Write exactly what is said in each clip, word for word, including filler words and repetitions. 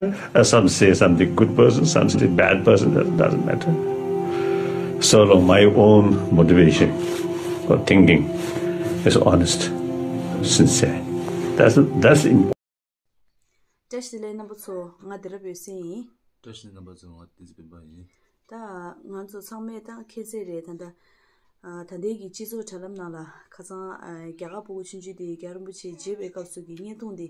Uh, some say something good person, some say bad person, that doesn't matter. So long, my own motivation or thinking is honest, sincere. That's, that's important. བཀྲ་ཤིས་བདེ་ལེགས་རྣམ་པ་ཚོ། ང་བདེ་རབ་ཡོད་སེ་ཡིན། བཀྲ་ཤིས་རྣམ་པ་ཚོ། ང་བསྟན་འཛིན་སྤེན་པ་ཡིན། ད་ང་ཚོ་ཚང་མས་ད་མཁྱེན་གསལ་རེད། ད་ལྟ་ཨ་ད་ལྟའི་གི་སྤྱི་ཚོགས་དྲ་ལམ་ནང་ལ་ཁ་སང་ཨ་རྒྱ་གར་སྤུ་གུ་ཆུང་ཆུང་དེ་རྒྱལ་བ་རིན་པོ་ཆེ་མཇལ་བའི་སྐབས་སུ་གི་བརྙན་ཐུང་དེ་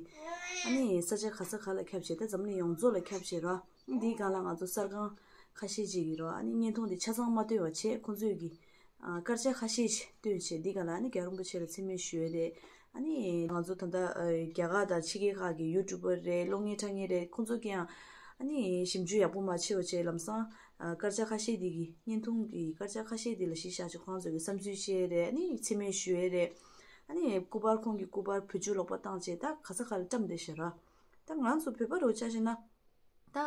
ཨ་ནི་ས་ཆ་ག་ས་ག་ལ་ཁྱབ་བྱས། ད་འཛམ་གླིང་ཡོངས་རྫོགས་ལ་ཁྱབ་བྱས་ར། འདིའི་སྒང་ལ་ང་ཚོ་གསར་ཁང་ཁ་ཤས་ཅིག་གིས་ར་ཨ་ནི་བརྙན་ཐུང་དེ་ཆ་ཚང་མ་བཏོན་པ་བྱས། ཁོང་ཚོས་གི་ཨ་སྐར་ཆ་ཁ་ཤས་ཤིག་བཏོན་བྱས། འདི་ག་ལ་ཨ་ནི་རྒྱལ་བ་རིན་པོ་ཆེ་ལ་མཚན་སྨད་ཞུ་ཡས་རེད། ཨ་ནི་ང་ཚོ་ད་ལྟ་ཨ་རྒྱ་གར་དང་ཕྱི་རྒྱལ་ཁག་གི་ཡུ་ཊུབ་པར་རེད། གློག་བརྙན་འཁྲབ་མཁན་རེད། ཁོང་ཚོ་གིས་ཡང་ཨ་ནི་ཞིབ་འཇུག་ཡག་པོ་མ་བྱས་པ་བྱས། ལམ་སང་ཨ་སྐར་ཆ་ཁ་ཤས་འདི་གི་བརྙན་ཐུང་གི་སྐར་ཆ་ཁ་ཤས་འདི་ལ་གཞི་བཞག་བྱས་ཁོང་ཚོ་གི་བསམ་ཚུལ་བཤད་ཡས་རེད། ཨ་ནི་མཚན་སྨད་ཞུ་ཡས་རེད། ཨ་ནི་སྐུ་པར་ཁོང་གི་སྐུ་པར་བེད་སྤྱོད་ལོག་པ་བཏང་བྱས་ད་ག་ས་ག་ལ་བཀྲམ་བསྡད་ཤག་ར། ད་ང་ཚོ་བོད་པ་རུ་ཆ་བཞག་ན། ད་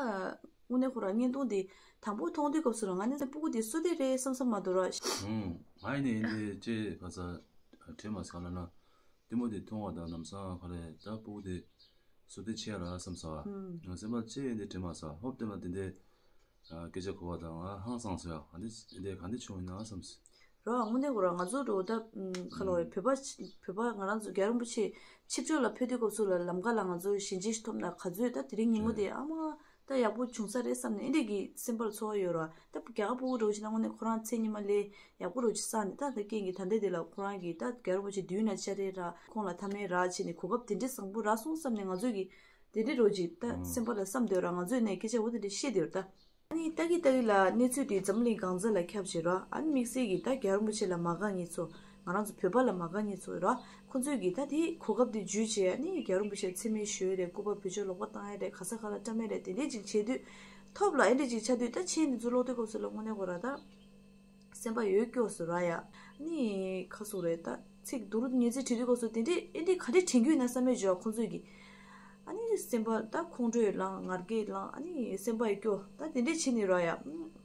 དངོས་གནས་ཁོ་རང་བརྙན་ཐུང་འདི་དང་པོ་མཐོང་དུས་སྐབས་སུ་རང་ང་ནི་སྤུ་གུ་འདི་བསོད་བདེ་རེད་བསམ་བསམ་མ་འདུག་ར། ཨུམ། ང་ཡིན་ནའི་འདི་ཅེས་ག་ས་དྲན་མ་སོང་། ལ་ན་ལྟད་མོ་འདི་མཐོང་བ་དང་ལམ་སང་ག་རེ་ད་སྤུ་གུ་འདི་བསོད་བདེ་ཆེ་ར་བསམ་སོང་། ཨུམ། ང་སེམས་པ་ཅེས་འདི་དྲན་མ་སོང་། ཧོབ་ལྟད་མོ་འདི་འདི་སྐད་ཆ་གོ་བ་དང་ང་ཧང་སངས་སོང་། ཡ་འདི་འདི་ག་འདི་བྱུང་ཡིན་ན་བསམ་སོང་། རོ། དངོས་གནས་ཁོ་རང་ང་ཚོ་རོ་ད་ཁ་ལོ་བའི་བོད་པ་བོད་པ་ང་རང་ཚོ་རྒྱལ་བ་རིན་པོ་ཆེ་ཆིབས་བསྒྱུར་ལ་ཕེབས་དུས་སྐབས་སུ་ལ་ལམ་ཁ་ལ་ང་ཚོ་ཞལ་མཇལ་ཞིག་ཐོབ་ན་ག་ཚོད་ད་དེ་རིང་ཉིན་མོ་དེ་ཨ་མ་ད་ཡག་པོ་བྱུང་ས་རེད་བསམ་ནས་ཨེ་འདྲས་ཀྱི་སེམས་པར་ཚོར་བ་ཡོད་ར། ད་རྒྱ་གར་སྤུ་གུ་རོ་ཆེ་ན་དངོས་གནས་ཁོ་རང་མཚན་ཉི་མ་ལས་ཡག་པོ་རོ་ཆེ་བསགས་ནས་ད་ད་རྐྱེན་གྱིས་ད་ལྟ་དེ་ལ་ཁོ་རང་གིས་ད་རྒྱལ་བ་རིན་པོ་ཆེ་མདུན་ན་བཅར་རེ་ར་ཁོང་ལ་མཐའ་མའི་ར་བྱས་ནས་གོ་སྐབས་དེ་འདྲས་བཟང་པོ་རག་སོང་བསམ་ནས་ང་ཚོས་ཀྱི་དེ་འདྲས་རོ་ཅིག་ད་སེམས་པ་ལ་བསམ་སྡོད་ར། ང་ཚོས་ནས་སྐད་ཆ་འོ་དེ་འདྲས་བཤད་སྡོད་ར་ད། ཨ་ནི་ཏག་གི་ཏག་གི་ལ་གནས་ཚུལ་དེ་འཛམ་གླིང་གང་ས་ལ་ཁྱབ་བྱས་ར། ཨ་ནི་དམིགས་བསལ་གྱིས་ད་རྒྱལ་བ་རིན་པོ་ཆེ་ལ་མ་དགའ་མཁན་ཚོ་ང་རང་ཚོ་བོད་པ་ལ་མ་དགའ་མཁན་ཚོ་ར། ཁོ་ཚོས་གིས་ད་དེ་གོ་སྐབས་དེ་བརྒྱུད་བྱས་ཨ་ནི་རྒྱལ་བ་རིན་པོ་ཆེར་མཚན་སྨད་ཞུ་ཡས་རེད། སྐུ་པར་བེད་སྤྱོད་ལོག་པ་བཏང་ཡས་རེད། ག་ས་ག་ལ་བཀྲམ་ཡས་རེད། དེ་འདྲས་ཅིག་བྱེད་དུས་ཐོབ་ལ་ཨེ་འདྲས་ཅིག་ཆགས་དུས་ད་མཆན་དེ་ཚོ་ཀློག་དུས་སྐབས་སུ་ལ་དངོས་གནས་ཁོ་ར་ད། སེམས་པ་ཡོད་སྐྱོ་སུ་ར་ཡ། ནི་ཁ་སོ་རེད་ད། ཚིག་སྡུག་རུ་ཉེ་ཚིག་བྲིས་དུས་སྐབས་སུ་དེ་འདྲས་ཨེ་འདྲས་ག་འདྲས་དྲན་རྒྱུ་ཡིན་ན་བསམ་མེད་བྱོས་ཁོང་ཚོས་ཀྱི། ཨ་ནི་སེམས་པ་ད་ཁོང་ཁྲོས་ལངས་ངར་སྐད་ལངས། ཨ་ནི་སེམས་པ་ཡོད་སྐྱོ་ད་དེ་འདྲས་བྱེད་ནི་ར་ཡ།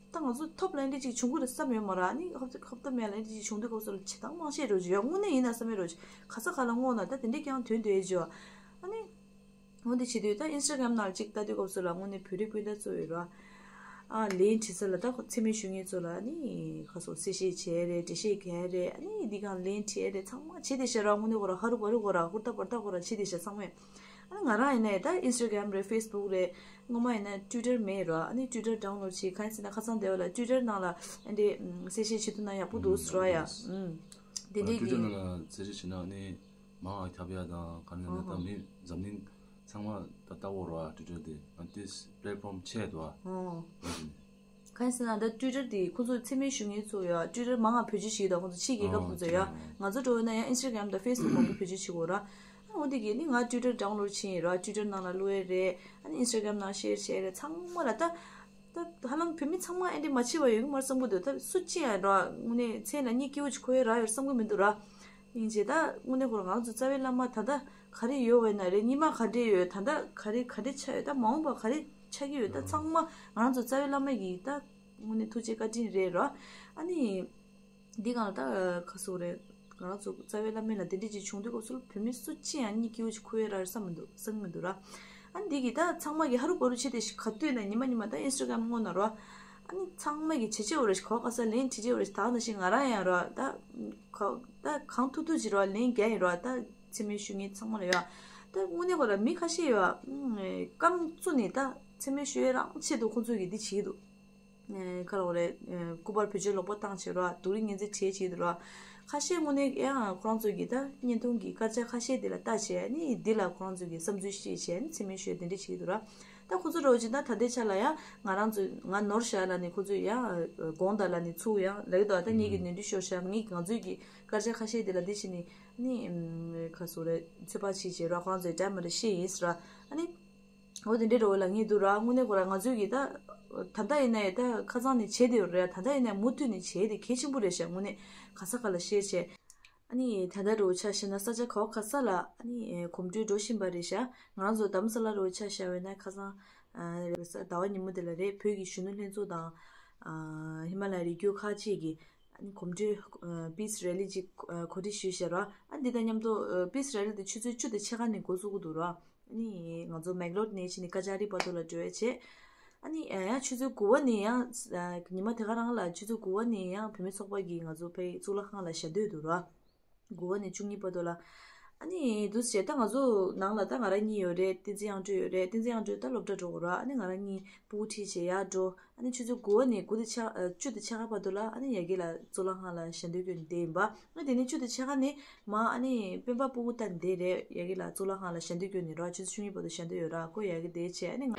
ད་ང་ཚོ་ཐོབ་ལ་ཨེ་འདྲས་ཅིག་བྱུང་གི་རེད་བསམ་ཡོད་མ་ར། ཨ་ནི་ཧབ་ཏེ་ཧབ་ཏེ་མེད་ལ་ཨེ་འདྲས་ཅིག་བྱུང་དུས་སྐབས་སུ་ལ་བྱེད་སྟངས་མང་ཤས་རོ་བྱོས་ཡ། དངོས་གནས་ཡིན་ན་བསམ་མེད་རོ་བྱོས་ག་ས་ག་ལ་བསྔོག་ན་ད་དེ་འདྲས་ཀྱང་དོན་དུ་ཨེ་བྱོས། ཨ་ནི། འོ་འདི་བྱེད་དུས་ད་ཨིན་སི་ཊ་གྷ་རམ་ནང་གཅིག་ལྟ་དུས་སྐབས་སུ་ལ་དངོས་གནས་བོད་རིགས་སྤུན་ཟླ་ཚོ་ཡོད་ར། ཨ་ལན་བྲིས་ས་ལ་ད་ཁོ་མཚན་སྨད་ཞུ་མཁན་ཚོ་ལ་ནི་ཁ་སོ་གསལ་བཤད་བྱས་རེད། འགྲེལ་བཤད་རྒྱག་རེད། ཨ་ནི་འདི་གང་ལན་བྲིས་རེད། ཚང་མ་བྱེད་དེ་ཤ་ར། དངོས་གནས་ཁོ་ར་ཧ་རུ་བ་རུ་ཁོ་ར་ཧུར་ཐག་བར་ཐག་ཁོ་ར་བྱེད་དེ་ཤ་ཚང་མས། ཨ་ནི་ང་རང་ཡིན་ནའི་ད་ཨིན་སི་ཊ་གྷ་རམ་རེད། ཕེ་སི་བུག་རེད། སྔོན་མ་ཡིན་ན་ཊུ་ཊར་མེད་ར། ཨ་ནི་ཊུ་ཊར་ཌའུན་ལོཌ་བྱས་གང་ཡིན་ཟེར་ན་ཁ་སང་དེ་བ་ལ་ཊུ་ཊར་ནང་ལ་ཨ་འདི་གསལ་བཤད་བྱེད་ཐུབ་ན་ཡག་པོ་འདུག་ཟེར་ར་ཡ། ཨུམ། དེ་འདྲས་ཀྱི། ཊུ་ཊར་ནང་ལ་གསལ་བཤད་བྱེད་ན་ཨ་ནི། མང་ང་ཁྱབ་ཡ་དང་ག་ནས་ནས་ད་མི་འཛམ་གླིང་ཚང་མ་ད་ལྟ་བོ་ར་ཊུ་ཊར་དེ་ང་ཏིས་པི་ལེ་ཊི་ཕོམ་ཆེད་དུ་ཨ། གང་ཟེར་ན་ད་ཊུ་ཊར་དེ་ཁོ་ཚོ་མཚན་སྨད་ཞུ་མཁན་ཚོ་ཡ་ཊུ་ཊར་མང་ང་བེད་སྤྱོད་བྱེད་ད་ཁོ་ཚོ་ཕྱི་རྒྱལ་ཁབ་ཁོ་ཚོ་ཡ། ང་ཚོ་འགྲོ་ཡོད་ན་ཡང་ཨིན་སི་ཊ་གྷ་རམ་དང་ཕེ་སི་བུག་མང་པོ་བེད་སྤྱོད་བྱེད་དགོས་ར། ཨ་འོ་དེ་གི་ནི་ང་ཊུ་ཊར་ཌའུན་ལོཌ་བྱས་ཡིན་ར། ཊུ་ཊར་ནང་ལ་བླུག་ཡས་རེད། ཨ་ནི་ཨིན་སི་ཊ་གྷ་རམ་ནང་ཤེར་བྱས་རེད། ཚང་མ་ལ་ད། ད་ཧ་ལམ་བོད་མི་ཚང་མ་ཨེ་འདྲས་མ་བྱེད་པ་ཡོད་ཀྱི་མ་རེད་བསམ་གྱི་འདུག་ད་སུ་གཅིག་ཡང་ར་དངོས་གནས་མཚན་ལ་སྙིང་སྐྱིད་པོ་ཅིག་འཁོར་ཡ་རག་ཡོད་བསམ་གྱི་མི་འདུག་ར། སྙིང་རྗེ་ད་དངོས་གནས་ཁོ་རང་ང་རང་ཚོ་རྩ་བའི་བླ་མ་ད་ལྟ་ག་རེ་ཡོད་པ་ཡིན་ན་རེད། སྔོན་མ་ག་འདྲས་ཡོད། ད་ལྟ་ག་རེ་ག་འདྲས་ཆགས་ཡོད། ད་མ་འོངས་པ་ག་རེ་ཆགས་ཀྱི་ཡོད། ད་ཚང་མ་ང་རང་ཚོ་རྩ་བའི་བླ་མ་གི་ད་དངོས་གནས་ཐུགས་རྗེ་བཀའ་དྲིན་རེད་ར། ཨ་ནི། འདི་གང་ལ་ད་ཁ་སོ་རེད། ང་རང་ཚོ་རྩ་བའི་བླ་མའི་ལ་དེ་འདྲས་ཅིག་བྱུང་དུས་སྐབས་སུ་བོད་མི་སུ་གཅིག་ཡང་སྙིང་སྐྱིད་པོ་ཅིག་འཁོར་ཡ་རག་བསམ་མི་འདུག་བསམ་གྱི་མི་འདུག་ར། ཨ་ནི་འདི་གི་ད་ཚང་མ་གི་ཧ་རུ་བ་རུ་བྱེད་དེ་ཞིག་ག་དུས་ན་ཉི་མ་ཉི་མ་ད་ཨིན་སི་ཊ་གྷ་རམ་སྔོན་ན་ར། ཨ་ནི་ཚང་མ་གི་བྱེད་བྱེད་འོ་རེ་ཞིག་གོ་ག་ས་ལན་བྱེད་བྱེད་འོ་རེ་ཞིག་ད་ནང་བཞིན་ང་རང་ཡང་ར་ད་ག་ད་གང་ཐུབ་ཐུབ་ཅིག་ར་ལན་རྒྱག་ཡིན་ར། ད་མཚན་སྨད་ཞུ་མཁན་ཚང་མ་ལ་ཡ། ད་དངོས་གནས་ཁོ་ར་མི་ཁ་ཤས་ཡོད་ཨ། རྐང་བཙུགས་ནས་ད་མཚན་སྨད་ཞུ་ཡ་རང་ཆེད་དུ་ཁོང་ཚོས་གི་འདི་བྱེད་ཀྱི་འདུག་ཨེ་ག་རེ་རེད། ཨེ་སྐུ་པར་བེད་སྤྱོད་ལོག་པ་བཏང་བྱས་ར། སྡུག་རུས་ངན་ཚིག་བྱས་བྱས་འདུག་ར། ཁ་ཤས་དངོས་གནས་ཡང་ཁོ་རང་ཚོ་གིས་ད་བརྙན་ཐུང་གི་སྐར་ཆ་ཁ་ཤས་དེ་ལ་ལྟ་བྱས་ནི་འདི་ལ་ཁོ་རང་ཚོ་གིས་བསམ་ཚུལ་བཤད་བྱས་ནི་མཚན་སྨད་ཞུས་དེ་འདྲ་བྱས་འདུག་ར། ད་ཁོ་ཚོ་འདྲ་བོ་ཅིག་ད་ད་ལྟའི་ཆ་ལ་ཡང་ང་རང་ཚོ་ང་ནོར་བཞག་ལ་ནི་ཁོ་ཚོས་ཡང་དགོངས་དག་ལ་ནི་ཚུར་ཡང་ལབ་ཀྱི་འདུག་ད་ངེད་ཀྱི་ནོར་འཁྲུལ་ཤོར་བཞག་ངེད་ང་ཚོའི་གི་སྐར་ཆ་ཁ་ཤས་དེ་ལ་འདི་བྱས་ནི་ནི་ག་ཟེར་རེད། ཚོད་དཔག་བྱས་བྱས་ར་ཁོ་རང་ཚོས་འདྲ་མི་འདྲ་བཤད་ཡིན་ཟེར་ར། ཨ་ནི། འོ་དེ་འདྲའི་རོ་ལ་ངེས་འདུག་ར། དངོས་གནས་ཁོ་ར་ང་ཚོའི་གི་ད་ད་ལྟ་ཡིན་ན་ཡང་ད་ཁ་སང་ནས་བྱས་བསྡད་ཡོད་རེད། ད་ལྟ་ཡིན་ན་མུ་མཐུད་ནས་བྱས་ཏེ་གལ་ཆེན་པོ་རེད་ཤག་དངོས་གནས་ག་ས་ག་ལ་ཤེར་བྱས། ཨ་ནི་ད་ལྟ་རོ་ཆ་བཞག་ན་ས་ཆ་ག་བ་ག་ས་ལ་ཨ་ནི་གོམ་བགྲོད་འགྲོ་བཞིན་པ་རེད་ཤག་ང་རང་ཚོ་རྡ་རམ་ས་ལ་རོ་ཆ་བཞག་པ་ཡིན་ན་ཁ་སང་རེས་གཟའ་ཟླ་བ་ཉིན་མོ་དེ་ལ་རེད། བོད་ཀྱི་གཞོན་ནུ་ལྷན་ཚོགས་དང་ཧི་མ་ལ་ཡའི་རི་རྒྱུད་ཁག་ཅིག་གིས་ཨ་ནི་གོམ་བགྲོད་Peace Rally་ཅིག་གོ་སྒྲིག་ཞུས་ཤག་ར། ཨ་འདི་དང་མཉམ་དུ་Peace Rally་དེ་ཆུ་ཚོད་བཅུ་དང་ཕྱེད་ཀ་ནས་འགོ་བཙུགས་ཀྱི་འདུག་ར། ཨ་ནི་ང་ཚོ་མེག་ལོར་ནས་ཕྱིན་ནས་ཀ་ཅཱ་རི་བར་དུ་ལ་འགྲོ་ཡ་བྱས། ཨ་ནི་ཡང་ཆུ་ཚོད་དགུ་པ་ནས་ཡང་ཉི་མ་དེ་ག་རང་ལ་ཆུ་ཚོད་དགུ་པ་ནས་ཡང་བུད་མེད་ཚོགས་པ་གིས་ང་ཚོ་ཕའི་གཙུག་ལག་ཁང་ལ་ཞལ་འདོན་འདུག་ར། དགུ་པ་ནས་བཅུ་གཉིས་བར་དུ་ལ། ཨ་ནི་འདུག་བྱས་ད་ང་ཚོ་ནང་ལ་ད་ང་རང་གཉིས་ཡོད་རེད། བསྟན་འཛིན་དབྱངས་སྒྲོན་ཡོད་རེད། བསྟན་འཛིན་དབྱངས་སྒྲོན་ད་སློབ་གྲྭ་འགྲོ་དགོས་ར། ཨ་ནི་ང་རང་གཉིས་སྤུ་གུ་ཁྲིད་བྱས་ཡར་འགྲོ། ཨ་ནི་ཆུ་ཚོད་དགུ་པ་ནས་དགུ་དང་ཕྱེད་ཨ་བཅུ་དང་ཕྱེད་ཀ་བར་དུ་ལ་ཨ་ནི་ཡ་གི་ལ་གཙུག་ལག་ཁང་ལ་ཞལ་འདོན་སྐྱོན་བསྡད་ཡིན་པ། ཨ་དེ་ནས་བཅུ་དང་ཕྱེད་ཀ་ནས་མ་ཨ་ནི་སྤེན་པ་སྤུ་གུ་ད་འདི་རེད། ཡ་གི་ལ་གཙུག་ལག་ཁང་ལ་ཞལ་འདོན་སྐྱོན་ནི་ར། ཆུ་ཚོད་བཅུ་གཉིས་བར་དུ་ཞལ་འདོན་ཡོད་ར། ཁོ་ཡ་གི་དེ་བྱས་ཨ་ནི་ང་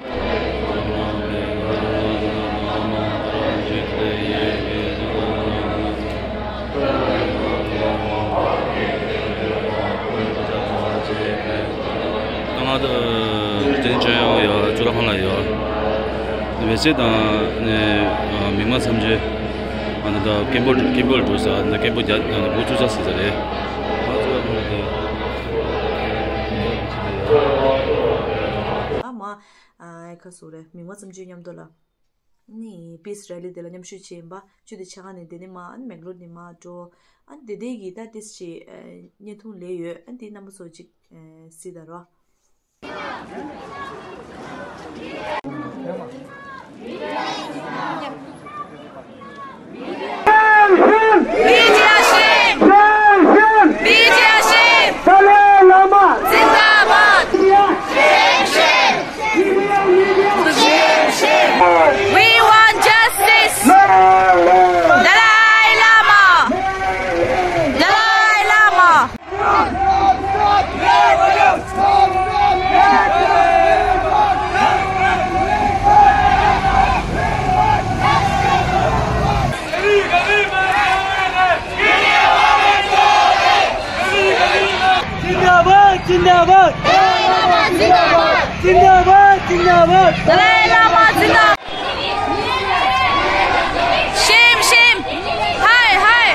ང་ད་དེ་ནས་ཅོ་ཡང་ཡོད། གཙུག་ལག་ཁང་ལ་ཡོད། བེ་ཚེ་དང་ནས་མིག་མ་མཚམས་ཆོས། ཨ་ནི་ད་སྐད་འབོད་སྐད་འབོད་འགྲོ་ས། ཨ་ནི་ད་སྐད་འབོད་རྒྱག་ཨ་ནི་འགོ་བཙུགས་ས་ཟེར་ས་རེད། ང་གཙུག་ལག་ཁང་ལ་དེ། ཨ་མ། ཨ་ཁ་སོ་རེད། མིག་མ་མཚམས་ཆོས་མཉམ་དུ་ལ། ནི་པིས་རེ་ལི་དེ་ལ་མཉམ་ཞུགས་བྱས་ཡིན་པ། བཅུ་དང་ཕྱེད་ཀ་ནས་དེ་ནས་མ་ཨ་ནི་མེག་ལོར་ནས་མ་འགྲོ། ཨ་ནི་དེ་དེ་གི་ད་ཏིས་ཅི་བརྙན་ཐུང་ལས་ཡོད། ཨ་ནི་དེ་རྣམ་པ་ཚོ་ཅིག་གཟིགས་ད་རོགས། Bidyashim! Bidyashim! Dalai Lama! Zindabad! Shame, shame! Shame, shame! We want justice! Long live! Dalai Lama! Dalai Lama! जिंदाबाद, जिंदाबाद। जिंदाबाद, जिंदाबाद। दलाई लामा जिंदाबाद। Shame, shame. Hi, hi.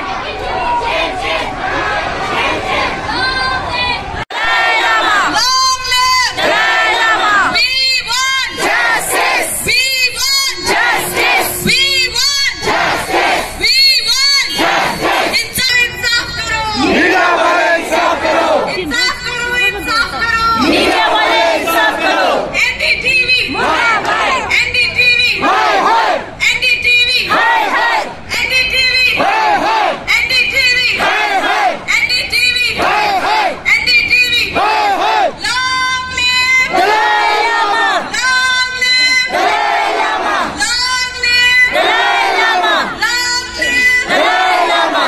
Dalai Lama. Long live Dalai Lama. We want justice. We want justice. We want justice. We want justice. इंसाफ, इंसाफ करो। मीडिया वाले इंसाफ करो। इंसाफ करो, इंसाफ करो। मीडिया वाले इंसाफ करो। एनडीटीवी मुर्दाबाद। एनडीटीवी हाय हाय। एनडीटीवी हाय हाय। एनडीटीवी हाय हाय। एनडीटीवी हाय हाय। एनडीटीवी हाय हाय। एनडीटीवी हाय हाय। Long live Dalai Lama! Long live Dalai Lama! Long live Dalai Lama! Long live Dalai Lama!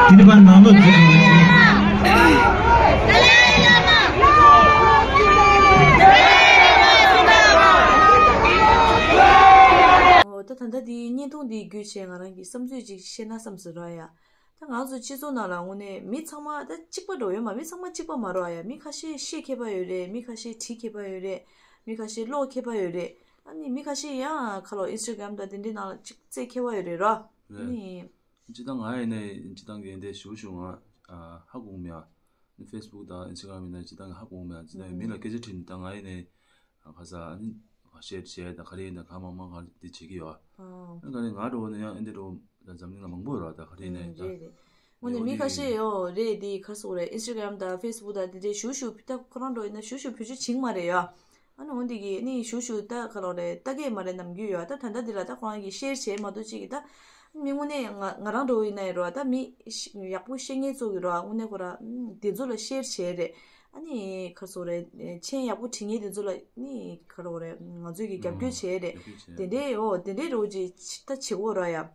དེ་ནི་ཕར་ནང་ལོགས་འཛུལ་དགོས་ཀྱི། ད་ད་ལྟ་འདི་བརྙན་ཐུང་འདི་བརྒྱུད་བྱས་ང་རང་གི་བསམ་ཚུལ་ཅིག་བཤད་ན་བསམ་སོང་ར་ཡ། ད་ང་ཚོ་སྤྱི་ཚོགས་ནང་ལ་དངོས་གནས་མི་ཚང་མ་ད་གཅིག་པ་འགྲོ་ཡོད་མ། མི་ཚང་མ་གཅིག་པ་མ་རེད་ཡ། མི་ཁ་ཤས་ཤེས་མཁས་པ་ཡོད་རེད། མི་ཁ་ཤས་བྲིས་མཁས་པ་ཡོད་རེད། མི་ཁ་ཤས་ཀློག་མཁས་པ་ཡོད་རེད། ཨ་ནི་མི་ཁ་ཤས་ཡང་ཁ་ལོ་ཨིན་སི་ཊ་གྷ་རམ་དང་དེ་འདྲའི་ནང་ལ་གཅིག་རྩེད་མཁས་པ་ཡོད་རེད་ར། ཨ་ནི། སྤྱིར་བཏང་ང་ཡིན་ནའི་སྤྱིར་བཏང་གི་འདི་ཞུ་ཞུ་ང་ཧ་གོ་མེད་ཨ། ནི་ཕེ་སི་བུག་དང་ཨིན་སི་ཊ་གྷ་རམ་ཡིན་ན་སྤྱིར་བཏང་གི་ཧ་གོ་མེད་ཨ། སྤྱིར་བཏང་མི་ལ་སྐད་ཆ་དྲིས་ནས་ད་ང་ཡིན་ནའི་ཁ་ས་ཨ་ནི་ཤེར་བྱས་དང་ག་རེ་ཡིན་ན་གང་མང་མང་གང་འདི་བྱེད་ཀྱི་ཡོད་ཨ། ཨ་ག་རེ་ང་འགྲོ་བ་ནི་ཡང་ཨེ་འདི་འགྲོ་ད་འཛམ་གླིང་ལ་མང་པོ་ཡོད་ར། ད་ག་རེ་ཡིན་ནའི་ད་རེད་རེད། དངོས་གནས་མི་ཁ་ཤས་ཡོད་རེད། འདི་ག་རེ་ཟེར་དགོས་རེད། ཨིན་སི་ཊ་གྷ་རམ་དང་ཕེ་སི་བུག་དང་དེ་འདྲའི་ཞུ་ཞུ་ད་ཁོ་རང་འགྲོ་ཡིན་ན་ཞུ་ཞུ་བེད་སྤྱོད་བྱེད་ཀྱི་མ་རེད་ཡ། ཨ་ནི་འོ་འདི་གི་ནི་ཞུ་ཞུ་ད་ག་ལོ་རེད། ད་གས་མ་རེད་ནམ་རྒྱུན་ཡོད། ད་ད་ལྟ་འདི་ལ་ད་ཁོ་རང་གིས་ཤེར་བྱས་མ་གཏོགས་ཅིག་གི་ད་མི་དངོས་གནས་ང་ང་རང་འགྲོ་ཡིན་ན་ཡིན་རོ། ད་མི་ཤ་ཡག་པོ་ཤེས་མཁན་ཚོ་གི་རོ། དངོས་གནས་ཁོ་ར་དེ་ཚོ་ལ་ཤེར་བྱས་རེད། ཨ་ནི་ག་རེ་ཟེར་དགོས་རེད། མཆན་ཡག་པོ་བྲིས་མཁན་དེ་ཚོ་ལ་ནི་ག་རེ་ཟེར་དགོས་རེད། ང་ཚོས་གི་རྒྱབ་སྐྱོར་བྱས་རེད། རྒྱབ་སྐྱོར་བྱས། དེ་འདྲའི་འོ་དེ་འདྲའི་རོ་ཅིག་ད་བྱེད་དགོས་ར་ཡ།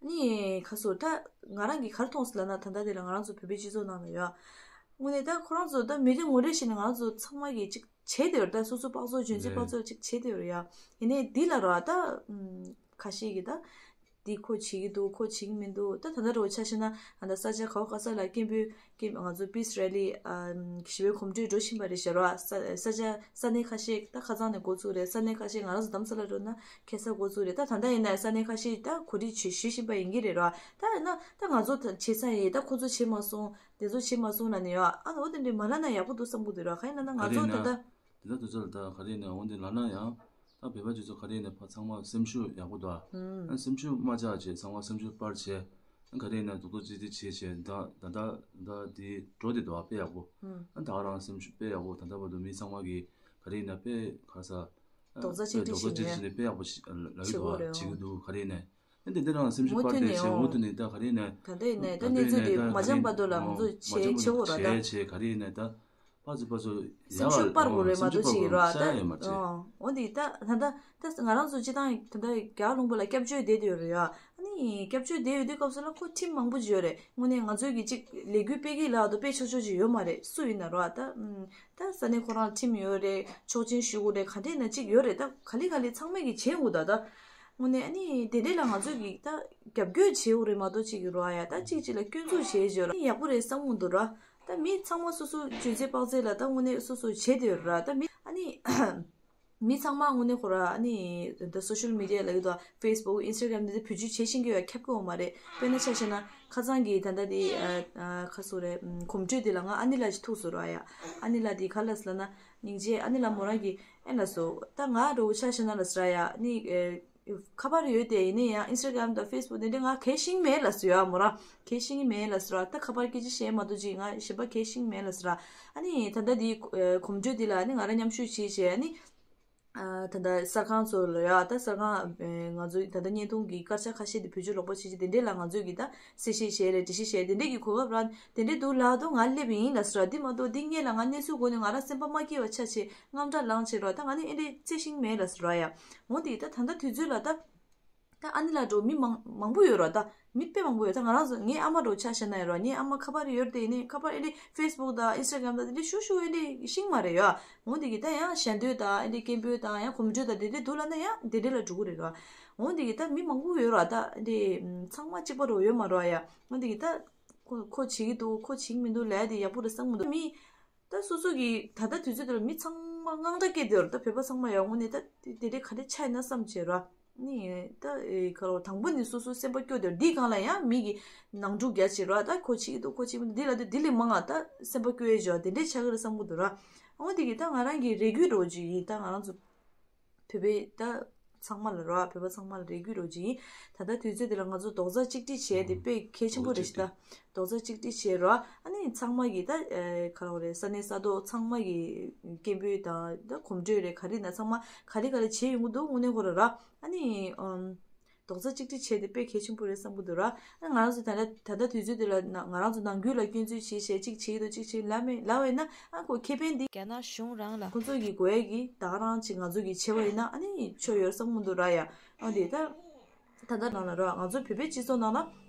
ནི་ཁ་སོ་ད་ང་རང་གིས་ག་རེ་མཐོང་སོང་ལབ་ན། ད་ལྟ་དེ་ལ་ང་རང་ཚོ་བོད་པའི་སྤྱི་ཚོགས་ནང་ལ་ཡ། དངོས་གནས་ད་ཁོ་རང་ཚོ་ད་མི་རེ་ངོ་རེ་བྱས་ནས་ང་རང་ཚོ་ཚང་མ་གིས་ཅིག་བྱས་དེ་ཡོད་རེད། ད་སོ་སོ་དཔག་ཚོད་འཇོན་ཚད་དཔག་ཚོད་ཅིག་བྱས་དེ་ཡོད་རེད་ཡ། ཡིན་ནའི་འདི་ལ་ར་ད་ཁ་ཤས་ཀྱིས་ད་འདི་ཁོ་བྱེད་ཀྱི་འདུག་ཁོ་བྱེད་ཀྱི་མི་འདུག་ད་ད་ལྟ་རོ་ཆ་བཞག་ན་ད་ལྟ་ས་ཆ་ག་བ་ག་ས་ལ་སྐད་འབོད་ཀྱི་ང་ཚོ་པིས་རེ་ལི་ཞི་བའི་གོམ་བགྲོད་འགྲོ་བཞིན་པ་རེད་ཤག་ར། ས་ས་ཆ་ས་གནས་ཁ་ཤས་ད་ཁ་སང་ནས་འགོ་ཚུགས་རེད། ས་གནས་ཁ་ཤས་ང་རང་ཚོ་རྡ་རམ་ས་ལ་འགྲོ་ན་ཁ་སང་འགོ་ཚུགས་རེད། ད་ད་ལྟ་ཡིན་ན་ས་གནས་ཁ་ཤས་ད་གོ་སྒྲིག་བྱེད་ཞུ་བཞིན་པ་ཡིན་གྱི་རེད་ར། ད་ཡིན་ན་ད་ང་ཚོ་ད་བྱེད་ས་ཡིན། ད་ཁོ་ཚོ་བྱེད་མ་སོང་། དེ་ཚོ་བྱེད་མ་སོང་ལབ་ནས་ཡོད། ཨ་ནི་འོ་དེ་འདྲའི་མ་ལབ་ན་ཡག་པོ་འདུག་བསམ་གྱི་འདུག་ར། ག་ཡིན་ལབ་ན་ང་ཚོ་ད་ལྟ། དེ་ད་དུས་ཚོད་ལ་ད་ག་རེ་ཡིན་ན་འོ་འདི་ལབ་ན་ཡང་ད་བོད་པ་ཚོ་ག་རེ་ཡིན་ན་ཕ་ཚང་མ་སེམས་ཤུགས་ཡག་པོ་འདུག་ཨ། ཨ་སེམས་ཤུགས་མ་ཆག་བྱས་ཚང་མ་སེམས་ཤུགས་སྤར་བྱས། ག་རེ་ཡིན་ན་རྡོག་རྡོག་གཅིག་གཅིག་བྱས་བྱས་ད་ད་ད་ད་དེ་འགྲོ་དེ་འདུག་ཨ། དཔེ་ཡག་པོ། ཨ་ད་ག་རང་སེམས་ཤུགས་དཔེ་ཡག་པོ། ད་ལྟ་བར་དུ་མི་ཚང་མ་གིས་ག་རེ་ཡིན་ན་དཔེ་ག་ས་རྡོག་རྩ་གཅིག་སྒྲིལ་རྡོག་རྩ་གཅིག་སྒྲིལ་བྱས་ནས་དཔེ་ཡག་པོ་ཞིག་ལབ་ཀྱི་འདུག་ཨ། བྱེད་ཀྱི་འདུག་ག་རེ་ཡིན་ན། ཨ་དེ་འདྲ་རང་སེམས་ཤུགས་སྤར་ཏེ་བྱས་མུ་མཐུད་ནས་ད་ག་རེ་ཡིན་ན། ད་ལྟ་ཡིན་ནའི་ད་གནས་ཚུལ་དེ་མ་འཇམ་བར་དུ་ལ་ང་ཚོ་བྱས་བྱེད་དགོས་ར། ད་བྱས་བྱས་ག་རེ་ཡིན་ནའི་ད། པ་ཚོ་པ་ཚོ་སེམས་ཤུགས་སྤར་དགོས་རེད་མ་གཏོགས་ཅིག་ཡོད་ར། ད་འོ་འདི་ད་ད་ད་ང་རང་ཚོ་སྤྱི་བཏང་ད་ད་རྒྱ་ལུང་པ་ལ་སྐྱབས་བཅོལ་བསྡད་དེ་ཡོད་རེད་ཡ། ཨ་ནི་སྐྱབས་བཅོལ་བསྡད་ཡོད་དུས་སྐབས་སུ་ལ་ཁོ་ཁྲིམས་མང་པོ་ཅིག་ཡོད་རེད། དངོས་གནས་ང་ཚོའི་གི་ཅིག་ལས་འགུལ་སྤེལ་གི་ལ་དོ་སྤེལ་ཆོག་ཆོག་ཅིག་ཡོད་མ་རེད། སུ་ཡིན་ན་ར་ད་ད་ས་གནས་ཁོ་རང་ཁྲིམས་ཡོད་རེད། ཆོག་མཆན་ཞུ་དགོས་རེད། ག་འདྲས་ན་ཅིག་ཡོད་རེད། ད་ག་ལེ་ག་ལེ་ཚང་མས་གི་བྱེད་དགོས་ད་ད། དངོས་གནས་ཨ་ནི་དེ་འདྲས་ལ་ང་ཚོས་གི་ད་རྒྱབ་སྐྱོར་བྱེད་དགོས་རེད་མ་གཏོགས་ཅིག་གི་ར་ཡ། ད་ཅིག་ཅིག་ལ་སྐྱོན་འཛུགས་བྱེད་ཅིག་ཡོད་ར་ཡག་པོ་རེད་བསམ་གི་འདུག་ར། ད་མི་ཚང་མ་སོ་སོ་ལྗོན་ཚད་དཔག་ཚད་ལ་ད་དངོས་གནས་སོ་སོ་བྱེད་དེ་ཡོད་ར། ད་མི་ཨ་ནི་མི་ཚང་མ་དངོས་གནས་ཁོ་ར་ཨ་ནི་ད་སོ་ཤལ་མི་ཌི་ཡ་ལ་ཡོད་དོ་ཕེ་སི་བུག་ཨིན་སི་ཊ་གྷ་རམ་འདི་ཚོ་བེད་སྤྱོད་བྱེད་ཤེས་ཀྱི་ཡོད་ཁྱབ་ཀྱི་ཡོད་མ་རེད། དཔེར་ན་ཆ་བཞག་ན་ཁ་སང་གི་ད་ལྟ་དེ་ཨ་ཨ་ཁ་སོ་རེད། གོམ་བགྲོད་དེ་ལ་ང་ཨ་ནི་ལགས་ཅིག་ཐུག་སོང་ར་ཡ། ཨ་ནི་ལགས་དེ་ག་ལབ་སོང་ལབ་ན་སྙིང་རྗེ། ཨ་ནི་ལགས་མོ་རང་གི་ཨེ་ལགས་སོ་ད་ང་རོ་ཆ་བཞག་ན་ལབ་སོང་ར་ཡ། ཨ་ནི་ཨེ། ཁ་པར་ཡོད་དེ་ཡིན་ནའི་ཡང་ཨིན་སི་ཊ་གྷ་རམ་དང་ཕེ་སི་བུག་དེ་འདྲ་ང་གལ་ཤིང་མེད་ལབ་སོང་ཡ། མོ་རང་གལ་ཤིང་མེད་ལབ་སོང་ར། ད་ཁ་པར་སྐད་ཆ་བཤད་མ་གཏོགས་ཅིག་ང་གཞན་པ་གལ་ཤིང་མེད་ལབ་སོང་ར། ཨ་ནི་ད་ལྟ་འདི་གོམ་བགྲོད་འདི་ལ་ཨ་ནི་ང་རང་མཉམ་ཞུགས་བྱས་བྱས་ཨ་ནི་ད་ལྟ་གསར་ཁང་ཚོ་ལ་ཡ་ད་གསར་ཁང་ང་ཚོའི་ད་ལྟ་བརྙན་ཐུང་གི་སྐར་ཆ་ཁ་ཤས་དེ་བེད་སྤྱོད་ལོག་པ་བྱས་བྱས་དེ་འདྲས་ལ་ང་ཚོས་ཀྱི་ད་གསལ་བཤད་བྱས་རེད། འགྲེལ་བཤད་བྱས་དེ་འདྲས་ཀྱི་གོ་སྐབས་རང་དེ་འདྲས་འདུག་ལབ་དུས་ང་སླེབས་ཡིན་ལབ་སོང་ར། འདི་མ་གཏོགས་འདི་སྔོན་ལ་ང་གནས་ཚུལ་གོ་ནས་ང་རང་སེམས་པ་མ་སྐྱིད་པ་ཆགས་བྱས་དངངས་སྐྲག་ལངས་བྱས་ར། ད་ང་ནི་ཨེ་འདྲས་རྩེ་ཤིང་མེད་ལབ་སོང་ར་ཡ། འོ་དེ་ད་ད་ལྟ་དུས་ཚོད་ལ་ད་ད་ཨ་ནི་ལགས་འགྲོ་མི་མང་མང་པོ་ཡོད་ར། ད་མི་དཔེ་མང་པོ་ཡོད། ད་ང་རང་ཚོ་ངའི་ཨ་མ་འགྲོ་ཆ་བཞག་ན་ཡོད་ར། ངའི་ཨ་མ་ཁ་པར་ཡོད་དེ་ཡིན་ནའི་ཁ་པར་ཨེ་འདྲས་ཕེ་སི་བུག་དང་ཨིན་སི་ཊ་གྷ་རམ་དང་དེ་འདྲས་ཤུ་ཤུ་ཨེ་འདྲས་ཤིང་མ་རེད་ཡ། འོ་དེ་གི་ད་ཡང་ཞལ་འདོན་དང་ཨེ་འདྲས་སྐད་འབོད་དང་ཡང་གོམ་བགྲོད་དང་དེ་འདྲས་འདུག་ལབ་ན་ཡང་དེ་འདྲས་ལ་འགྲོ་གི་རེད་ར། འོ་དེ་གི་ད་མི་མང་པོ་ཡོད་ར། ད་ཨེ་འདྲས་ཚང་མ་གཅིག་པ་རོ་ཡོད་མ་ར་ཡ། འོ་དེ་གི་ད་ཁོ་ཁོ་བྱེད་ཀྱི་འདུག་ཁོ་བྱེད་ཀྱི་མི་འདུག་ལབ་དེ་ཡག་པོ་རེད་བསམ་གི་མི་འདུག་མི། ད་སོ་སོ་གི་ད་ལྟ་དུས་ཚོད་དེ་ལ་མི་ཚང་མ་དངངས་སྐྲག་སྐྱེས་དེ་ཡོད་རེད། ད་བོད་པ་ཚང་མ་ཡང་དངོས་གནས་ད་དེ་དེ་འདྲའི་ག་འདྲ་ཆགས་ཡིན་ན་བསམ་བྱས་ར། ནི་ད་ཨེ་ག་རེ་དང་པོ་ནི་སོ་སོ་སེམས་པ་སྐྱོ་དེ་ཡོད་རེད། འདིའི་སྒང་ལ་ཡང་མི་གི་ནང་འཁྲུག་རྒྱག་བྱས་ར། ད་ཁོ་བྱེད་ཀྱི་འདུག་ཁོ་བྱེད་ཀྱི་མི་འདུག་འདི་ལ་དེ་འདི་ལས་མང་ང་ད་སེམས་པ་སྐྱོ་ཡས་བྱས་དེ་འདྲའི་ཆགས་ཀྱི་རེད་བསམ་གི་འདུག་ར། འོ་དེ་གི་ད་ང་རང་གི་རེ་སྐུལ་རོགས་ཅིག་ཡིན། ད་ང་རང་ཚོ་བོད་པའི་ད་ཚང་མ་ལ་རོ། བོད་པ་ཚང་མ་ལ་རེ་སྐུལ་རོགས་ཅིག་ཡིན། ད་ལྟ་དུས་ཚོད་འདི་ལ་ང་ཚོ་རྡོག་རྩ་གཅིག་སྒྲིལ་བྱས་ཏེ་དཔེ་གལ་ཆེན་པོ་རེད་ཤག་ད་རྡོག་རྩ་གཅིག་སྒྲིལ་བྱས་རོ། ཨ་ནི་ཚང་མ་གིས་ད་ཨེ་ག་རེ་རེད། ས་གནས་ས་ཐོག་ཚང་མ་གིས་སྐད་འབོད་དང་ད་གོམ་བགྲོད་རེད། ག་རེ་ན་ཚང་མ་ག་རེ་ག་རེ་བྱས་ཡོང་གི་འདུག་དངོས་གནས་ཁོ་ར་ར། ཨ་ནི་ཨམ། རྡོག་རྩ་གཅིག་སྒྲིལ་བྱས་ཏེ་དཔེ་གལ་ཆེན་པོ་རེད་བསམ་གི་འདུག་ར། ཨ་ང་རང་ཚོ་ད་ལྟ་ད་ལྟ་དུས་ཚོད་འདི་ལ་ན་ང་རང་ཚོ་ནང་ཁུལ་ལ་སྐྱོན་འཛུགས་བྱས་བྱས་གཅིག་བྱེད་ཀྱི་འདུག་གཅིག་བྱེད་ལབ་མེད་ལབ་པ་ཡིན་ན་ཨ་ཁོ་ཁེ་ཕན་འདི་རྒྱ་ནག་གཞུང་རང་ལ་ཁོ་ཚོ་གི་དགོས་ཡས་ཀྱི་ད་ག་རང་ཅིག་ང་ཚོ་གི་བྱས་པ་ཡིན་ན་ཨ་ནི་ཆོ་ཡོད་བསམ་གི་འདུག་ར་ཡ། ཨ་འདི་ད་ད་ལྟ་ནང་ལ་ར་ང་ཚོ་བོད་པའི་སྤྱི་ཚོགས་ནང་ལ་ཨ་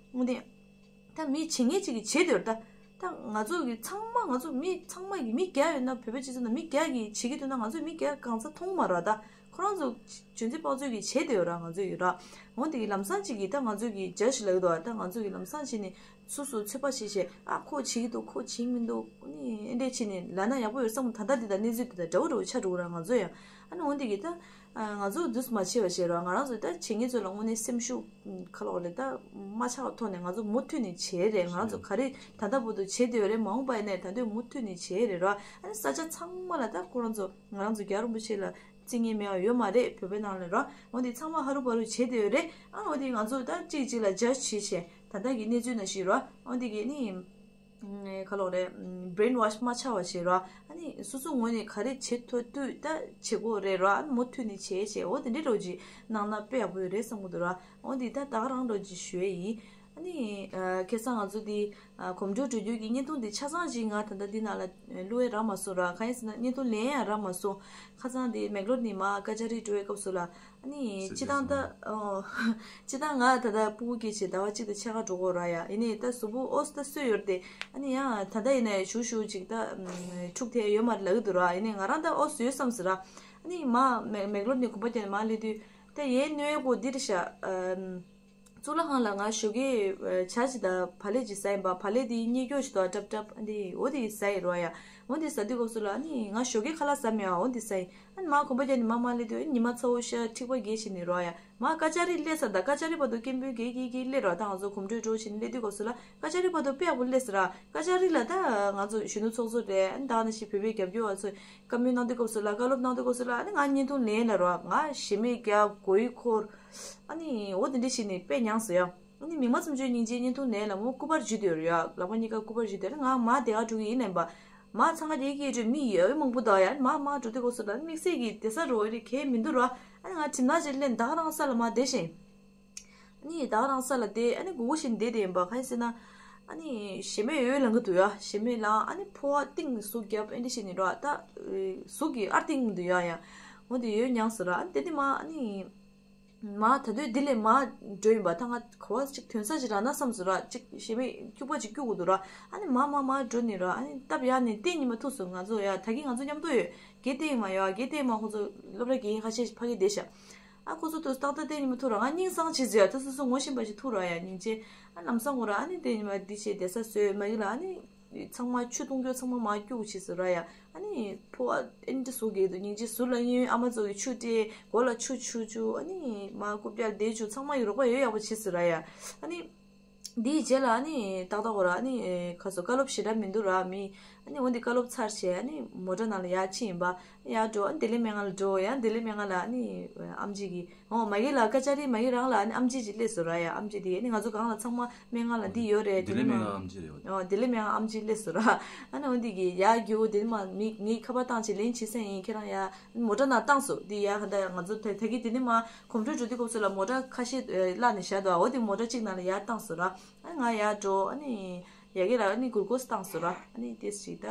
འདི་ད་མི་བྱེད་མཁན་ཅིག་གིས་བྱེད་དེ་ཡོད་ར། ད་ད་ང་ཚོ་གི་ཚང་མ་ང་ཚོ་མི་ཚང་མ་གི་མི་བརྒྱ་ཡོད་ན་བོད་པའི་སྤྱི་ཚོགས་ནང་མི་བརྒྱ་གིས་བྱེད་ཀྱི་འདུག་ན་ང་ཚོ་མི་བརྒྱ་གང་ཚ་མཐོང་མ་ར། ད་ཁོ་རང་ཚོ་ལྗོན་ཚད་དཔག་ཚོད་ཀྱིས་བྱེད་དེ་ཡོད་ར། ང་ཚོ་ཡོད་ར། འོ་དེ་གི་ལམ་སང་ཅིག་གིས་ད་ང་ཚོ་གི་ཇ་ཞིག་ལབ་ཀྱི་འདུག་ད་ང་ཚོ་གི་ལམ་སང་བྱས་ནས་སོ་སོ་ཚོད་དཔག་བྱས་བྱས་ཨ་ཁོ་བྱེད་ཀྱི་འདུག་ཁོ་བྱེད་མི་འདུག་ནི་ཨེ་འདྲས་བྱས་ནས་ལབ་ན་ཡག་པོ་ཡོད་བསམ། ད་ལྟ་འདི་དང་གནས་ཚུལ་འདི་དང་འདྲ་བོ་འདྲ་བོ་ཆགས་འགྲོ་གི་ར་ང་ཚོ་ཡང་། ཨ་ནི་འོ་དེ་གི་ད་ང་ཚོ་འདུས་མ་བྱས་པ་བྱས་ར། ང་རང་ཚོ་ད་བྱེད་མཁན་ཚོ་ལ་དངོས་གནས་སེམས་ཤུགས་ཁ་ལོག་ལས་ད་མ་ཆག་པ་ཐོག་ནས་ང་ཚོ་མུ་མཐུད་ནས་བྱས་རེད། ང་རང་ཚོ་ག་རེ་ད་ལྟ་བར་དུ་བྱས་བསྡད་ཡོད་རེད། མ་འོངས་པ་ཡིན་ནའི་ད་དུང་མུ་མཐུད་ནས་བྱས་རེད་ར། ཨ་ནི་ས་ཆ་ཚང་མ་ལ་ད་ཁོ་རང་ཚོ་ང་རང་ཚོ་རྒྱལ་བ་རིན་པོ་ཆེ་ལ་བརྩི་མཁན་མེད་པ་ཡོད་མ་རེད། བོད་པའི་ནང་ལ་ར། འོ་དེ་ཚང་མ་ཧ་རུ་བ་རུ་བྱས་བསྡད་ཡོད་རེད། ཨ་འོ་དེ་ང་ཚོ་ད་གཅིག་གཅིག་ལ་ཇ་ཇི་བྱས་བྱས་ད་ལྟ་གི་གནས་ཚུལ་ནང་བཞིན་ར། འོ་དེ་གི་ནི་ཁ་ལོག་རེད། brainwash མ་ཆགས་པ་བྱས་ར། ཨ་ནི་སོ་སོ་ངོས་ནས་ག་རེ་བྱེད་ཐུབ་དུས་ད་བྱེད་དགོས་རེད་ར། ཨ་ནི་མུ་མཐུད་ནས་བྱས་བྱས་འོ་དེ་འདྲའི་རོགས་ཅིག་གནང་ན་དཔེ་ཡག་པོ་ཡོད་རེད་བསམ་གི་འདུག་ར། འོ་འདི་ད་ད་ག་རང་རོགས་ཅིག་ཞུ་ཡས་ཡིན། ཨ་ནི་ཁ་སང་ང་ཚོ་འདི་གོམ་བགྲོད་འགྲོ་རྒྱུ་གི་བརྙན་ཐུང་འདི་ཆ་ཚང་ཅིག་ང་ད་ལྟ་འདི་ནང་ལ་བླུག་ཡས་རག་མ་སོང་ར། གང་ཡིན་ཟེར་ན་བརྙན་ཐུང་ལེན་ཡས་རག་མ་སོང་། ཁ་སང་འདི་མེག་ལོར་ནས་མར་ཀ་ཅ་རི་འགྲོ་བའི་སྐབས་སུ་ལ། ཨ་ནི་སྤྱི་བཏང་ད་ཨོ། སྤྱི་བཏང་ང་ད་ལྟ་སྤུ་གུ་སྐྱེས་བྱས་ཟླ་བ་གཅིག་དང་ཕྱེད་ཀ་འགྲོ་གི་ཡོད་ར་ཡ། ཡིན་ནའི་ད་གཟུགས་པོ་ཨོ་ཙི་ད་སོས་ཡོད་རེད་དེ། ཨ་ནི་ཡང་ད་ལྟ་ཡིན་ནའི་ཞུ་ཞུ་ཅིག་ད་འཁྲུག་ཐལ་ཡོད་མ་རེད་ལབ་ཀྱི་འདུག་ར། ཡིན་ནའི་ང་རང་ད་ཨོ་ཙི་ཡོད་བསམ་ཟེར་ར། ཨ་ནི་མར་མེག་མེག་ལོར་ནས་གོམ་པ་བརྒྱབ་ནས་མར་སླེབས་དུས་ད་ཡའི་གནོད་སྐོར་འདི་རེད་ཤག་གཙུག་ལག་ཁང་ལ་ང་ཞོགས་ཀས་ཇ་ཅིག་དང་བག་ལེབ་ཅིག་ཟ་ཡིན་པ། བག་ལེབ་དེ་གཉིད་སྐྱོ་ཞིག་འདུག་ཨ། ཊབ་ཊབ་ཨ་འདི་འོ་དེ་ཟ་ཡི་རོ་ཡ། འོ་དེ་ཟ་དུས་སྐབས་སུ་ལ་ཨ་ནི་ང་ཞོགས་ཀས་ཁ་ལག་ཟ་མེད་ཨ། འོ་དེ་ཟ་ཡིན། ཨ་ནི་མར་གོམ་པ་བརྒྱབ་ནས་མར་མར་སླེབས་དུས་ཨ་ནི་ཉི་མ་ཚ་བོ་ཤར་འཁྲིག་པ་རྒྱག་བྱས་ནས་རོ་ཡ། མར་ཀ་ཅ་རི་སླེབས་ས་དང་ཀ་ཅ་རི་བར་དུ་སྐད་འབོད་རྒྱག་རྒྱག་རྒྱག་སླེབས་རོ། ད་ང་ཚོ་གོམ་བགྲོད་འགྲོ་བྱས་ནས་སླེབས་དུས་སྐབས་སུ་ལ་ཀ་ཅ་རི་བར་དུ་དཔེ་ཡག་པོ་སླེབས་ཟེར་ར། ཀ་ཅ་རི་ལ་ད་ང་ཚོ་གཞོན་ནུ་ཚོགས་གཙོ་རེད། ཨ་ནི་ད་ནང་བཞིན་བོད་པའི་རྒྱབ་སྐྱོར་བ་ཚོས་བཀའ་མོལ་གནང་དུས་སྐབས་སུ་ལ་བཀའ་སློབ་གནང་དུས་སྐབས་སུ་ལ་ཨ་ནི་ང་བརྙན་ཐུང་ལེན་ལ་རོ། ང་ཞེ་མེད་རྒྱག་མགོ་ཡི་འཁོར། ཨ་ནི་འོ་དེ་འདྲ་བྱས་ནས་དཔེ་མྱངས་སོང་ཡ། ཨ་ནི་མིག་དམར་བཙུན་མོའི་སྙིང་རྗེའི་བརྙན་ཐུང་ནས་ལ་མོ་སྐུ་པར་འཇུས་བསྡད་ཡོད་རེད་ཡ། ལག་པ་གཉིས་ཀ་སྐུ་པར་འཇུས་བསྡད་རེད། ང་མ་དེ་ག་འགྲོ་གི་ཡིན་ནམ་པ། མ་ཚང་ག་དེ་སྐད་འགྲོ་མི་ཡོད་མང་པོ་འདུག་ཡ། མ་མ་འགྲོ་དུས་སྐབས་སུ་ལ་དམིགས་བསལ་གྱི་བསྡད་ས་རོ་ཨེ་རེད་གས་མི་འདུག་ར། ཨ་ནི་ང་གྲིམ་ནག་ཅིག་ལེན་ད་ག་རང་ས་ལ་མ་བསྡད་ཤིང་། ཨ་ནི་ད་ག་རང་ས་ལ་བསྡད། ཨ་ནི་སྒུག་སྒུག་བཞིན་བསྡད་དེ་ཡིན་པ། ག་ཡིན་ཟེར་ན། ཨ་ནི་ཞེ་མེད་འོད་ལངས་གི་འདུག་ཡ། ཞེ་མེད་ལངས། ཨ་ནི་ཕོ་བ་གཏིང་ནས་ཟུག་རྒྱབ་ཨེ་འདྲ་བྱས་ནས་ར། ད་ཟུག་གི་ཨར་གཏིང་འདུག་ཡ་ཡ། འོ་དེ་ཡོད་མྱངས་སོ་ར། ཨ་ནི་དེ་ནས་མ་ཨ་ནི། མ་ད་དུས་འདི་ལས་མ་འགྲོ་ཡིན་པ། ད་ང་ག་བ་ཅིག་ཐོན་ས་ཅིག་རག་ན་བསམ་སོང་ར། ཅིག་ཞེ་མེད་སྐྱུག་པ་ཅིག་སྐྱུག་དགོས་འདུག་ར། ཨ་ནི་མ་མ་མ་འགྲོ་ནི་ར། ཨ་ནི་སྟབས་ཡག་ནས་གཏན་ཉི་མ་ཐུག་སོང་། ང་ཚོ་ཡ་ད་གིན་ང་ཚོ་མཉམ་དུ་ཡོད། དགེ་ལྡན་མ་ཡོད། དགེ་ལྡན་མ་ཁོང་ཚོ་སློབ་གྲྭ་དགེ་རྒན་ཁ་ཤས་ཤིག་ཕ་གི་བསྡད་ཤག་ཨ་ཁོང་ཚོ་ཐུག་ཏག་ཏག་གཏན་ཉི་མ་ཐུག་ར། ང་སྙིང་སང་བྱེད་ཟེར་ཡ། ད་སོ་སོ་ངོ་ཤེས་པ་ཞིག་ཐུག་ར་ཡ། སྙིང་རྗེ། ཨ་ལམ་སང་ངོ་ར། ཨ་ནི་གཏན་ཉི་མ་འདི་བྱས་བསྡད་ས་བཟོས་མ་གི་ལ། ཨ་ནི། ཚང་མ་ཆུ་བཏུང་རྒྱུ་ཚང་མ་མ་སྐྱུག་བྱས་སོང་ར་ཡ། ཨ་ནི་ཕོ་བ་ཨེ་འདྲ་ཟུག་གི་འདུག་སྙིང་རྗེ། ཟུར་ལ་གཡས་གཡོན་ཨ་མ་ཚོ་གི་ཆུ་སྤྲད། མགོ་ལ་ཆུ་འཁྱུ་རྒྱུ། ཨ་ནི་མ་རྐུབ་བཀྱག་བསྡད་རྒྱུ་ཚང་མ་ཡོད་རོགས་པ་ཡོད་ཡག་པོ་བྱས་སོང་ར་ཡ། ཨ་ནི་འདིའི་རྗེས་ལ་ཨ་ནི་ཏག་ཏག་གོ་ར། ཨ་ནི་ཁ་སོ་བཀའ་སློབ་ཞེ་དྲག་མི་འདུག་ར་མི། ཨ་ནི་འོ་འདི་བཀའ་སློབ་ཚར་བྱས་ཨ་ནི་མོ་ཊ་ནང་ལ་ཡར་ཕྱིན་ཡིན་པ། ཡར་འགྲོ། ཨ་ནི་བདེ་ལེགས་སྨན་ཁང་ལ་འགྲོ་ཡ། བདེ་ལེགས་སྨན་ཁང་ལ་ཨ་ནི་ཨམ་ཆི་གི། ཨོ་མ་གི་ལ་ཀ་ཅ་རི་མ་གི་རང་ལ་ཨ་ནི་ཨམ་ཆི་ཅིག་སླེབས་སོང་ར་ཡ། ཨམ་ཆི་དེ་ཨ་ནི་ང་ཚོ་སྒང་ལ་ཚང་མ་སྨན་ཁང་ལ་འདི་ཡོད་རེད། བདེ་ལེགས་སྨན་ཁང་ཨམ་ཆི་རེད། ཨོ་བདེ་ལེགས་སྨན་ཁང་ཨམ་ཆི་སླེབས་སོང་ར། ཨ་ནི་འོ་འདི་གི་ཡ་རྒྱུ་དེ་ནི་མ་མི་ངའི་ཁ་པར་བཏང་བྱས་ལན་བྱེད་ས་ཡིན། ཁྱེད་རང་ཡ་མོ་ཊ་ནང་བཏང་སོང་། འདི་ཡ་ག་ད་ང་ཚོ་ད་ད་གི་དེ་ནི་མ་གོམ་བགྲོད་འགྲོ་དུས་སྐབས་སུ་ལ་མོ་ཊ་ཁ་ཤས་བརླག་ནས་བཞག་འདུག་འོ་དེ་མོ་ཊ་གཅིག་ནང་ལ་ཡར་བཏང་སོང་ར། ཨ་ནི་ང་ཡར་འགྲོ། ཨ་ནི་ཡ་གི་ལ་ཨ་ནི་གུར་གོས་བཏང་སོང་ར། ཨ་ནི་ཏེས་ཅིག་ད་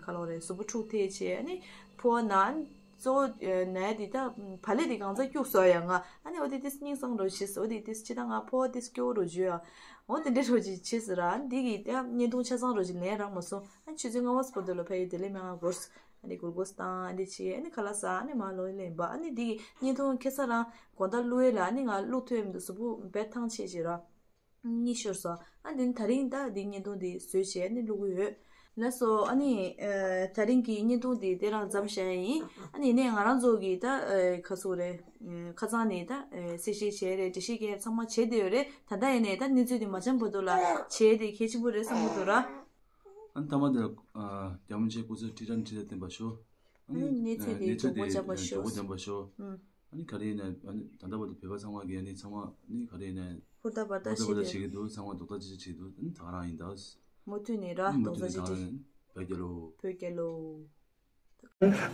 ཁ་ལོ་རེད། གཟུགས་པོ་འཁྲུག་ཐེ་བྱས། ཨ་ནི་ཕོ་བ་ན། གཙོ་བོ་ནའི་དེ་ད་བ་ལེ་དེ་གང་ཚ་སྐྱུག་སོ་ཡ་ང་། ཨ་ནི་འོ་དེ་དེ་སྙིང་སང་རོ་བྱེད་སོ། འོ་དེ་དེ་ཅི་ད་ང་ཕོ་བ་དེ་སྐྱོ་རོ་བརྗོད་ཡ། འོ་དེ་འདྲ་རོ་ཅི་བྱེད་སོ་ར། ཨ་ནི་དེ་གི་དེ་བརྙན་ཐུང་ཆ་ཚང་རོ་ཅི་ལན་རག་མ་སོང་། ཨ་ནི་ཆུ་ཚོད་ལྔ་པ་སྤོ་དོ་ལ་ཕ་ཡི་བདེ་ལེགས་སྨན་ཁང་སྒོར་སོ། ཨ་ནི་གུར་གོས་བཏང་། ཨ་ནི་ཆི་ཨ་ནི་ཁ་ལག་ཟ། ཨ་ནི་མ་ལོ་ལེན་པ། ཨ་ནི་དེ་གི་བརྙན་ཐུང་ཁེ་ས་རང་དགོང་དག་བླུག་ཡས་ལ་ཨ་ནི་ང་བླུག་ཐུབ་ཡ་མི་འདུག་གཟུགས་པོ་བེད་ཐང་ཆད་ཅི་ར། གཉིད་ཤོར་སོང་། ཨ་འདི་ནི་ད་རིང་ད་འདི་བརྙན་ཐུང་འདི་བཟོས་བྱས་ཨ་ནི་བླུག་གི་ཡོད། ལགས་སོ། ཨ་ནི་ཨ་ད་རིང་གི་བརྙན་ཐུང་འདི་དེ་རང་མཚམས་བཞག་ཡ་ཡིན། ཨ་ནི་ནས་ང་རང་ཚོ་གི་ད་ཨ་ཁ་སོ་རེད། ཨ་ཁ་སང་ནས་ད་ཨ་གསལ་བཤད་བྱས་རེད། འགྲེལ་བཤད་རྒྱག་ཚང་མ་བྱས་བསྡད་ཡོད་རེད། ད་ལྟ་ཡིན་ནའི་ད་གནས་ཚུལ་འདི་མ་འཆམ་བར་དུ་ལ་བྱས་དེ་གལ་ཆེན་པོ་རེད་བསམ་གི་འདུག་ར། ཨ་ནི་ཐ་མ་དེ་ཨ་རྒྱ་མོ་ཆེ་སྐུ་ཚེ་ཁྲི་ཕྲག་ཁྲི་ཕྲག་བརྟན་པར་ཤོག་ཨ་ནི་གནས་ཚུལ་དེ་མགྱོགས་པོ་འཇམ་པ་ཤོག་མགྱོགས་པོ་འཇམ་པ་ཤོག་ཨ་ནི་ག་རེ་ཡིན་ན་ཨ་ནི་ད་ལྟ་བར་དུ་བོད་པ་ཚང་མ་གིས་ཨ་ནི་ཚང་མ་ཨ་ནི་ག་རེ་ཡིན་ན་ཧུར་ཐག་བར་ཐག་ཧུར་ཐག་བར་ཐག་བྱེད་ཀྱི་འདུག་ཚང་མ་རྡོག་རྩ་གཅིག་སྒྲིལ་བྱེད་ཀྱི་འདུག་ཨ་ནི་ད་ག་རང་ཡིན་ད། མུ་མཐུད་ནས་ར་རྡོག་རྩ་གཅིག་སྒྲིལ། བོད་རྒྱལ་ལོ། བོད་རྒྱལ་ལོ།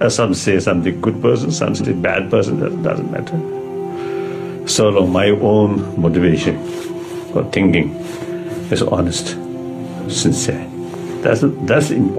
Uh, some say something good person, some say bad person, that doesn't matter. So long, my own motivation for thinking is honest, sincere. That's, that's important.